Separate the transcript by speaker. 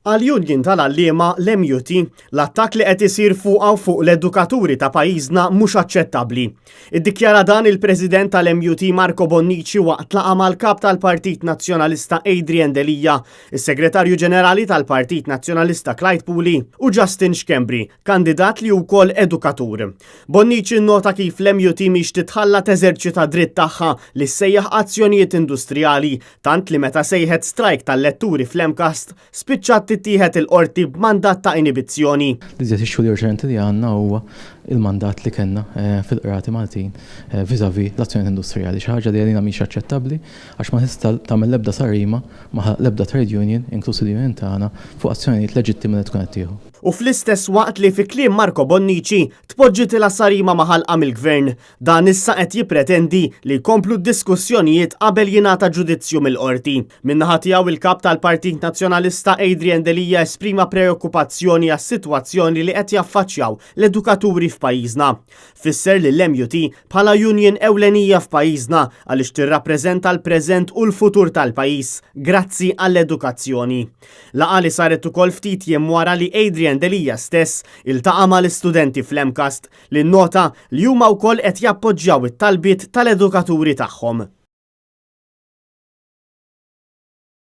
Speaker 1: Għall-Union tal-Għalliema, l-MUT, l-attakk li qed isir fuqha u fuq l-edukaturi ta' pajjiżna mhux aċċettabbli. Iddikjara dan il-President tal-MUT Marco Bonnici waqt laqgħa mal-Kap tal-Partit Nazzjonalista Adrian Delia, is-Segretarju Ġenerali tal-Partit Nazzjonalista Clyde Puli u Justin Schembri, kandidat li hu wkoll edukatur. Bonnici nnota kif l-MUT mhix titħalla teżerċita dritt tagħha li ssejjaħ azzjonijiet industrijali tant li meta sejħet strajk tal-letturi fl-MCAST spiċċat tittieħed il-Qorti b'mandat ta' inibizzjoni.
Speaker 2: L-iżjed issue li urġenti li għandna huwa il-mandat li kellna fil-qrati Maltin vis-à-vis l-azzjonijiet industrijali, xi ħaġa li għalina mhix aċċettabbli għax ma tista' tagħmel l-ebda sarima ma' l-ebda trade union, inkluż il-union tagħna, fuq azzjonijiet leġittimi li tkun qed tieħu.
Speaker 1: U fl-istess waqt li fi kliem Marco Bonnici tpoġġitilha sarima ma' ħalqha mill-Gvern, Dan issa qed jippretendi li jkomplu d-diskussjonijiet qabel jingħata ġudizzju mill-Qorti. Min-naħa tiegħu il-Kap tal-Partit Nazzjonalista Adrian Delia esprima preokkupazzjoni għas-sitwazzjoni li qed jaffaċċjaw l-edukaturi f'pajjiżna. Fisser lill-MUT bħala union ewlenija f'pajjiżna għaliex tirrappreżenta l-preżent u l-futur tal-pajjiż grazzi għall-edukazzjoni. Laqgħa li saret ukoll ftit jiem wara li Adrian Delia stess iltaqa' mal-istudenti fl-MCAST li nnota li huma wkoll qed jappoġġjaw it-talbiet tal-edukaturi tagħhom.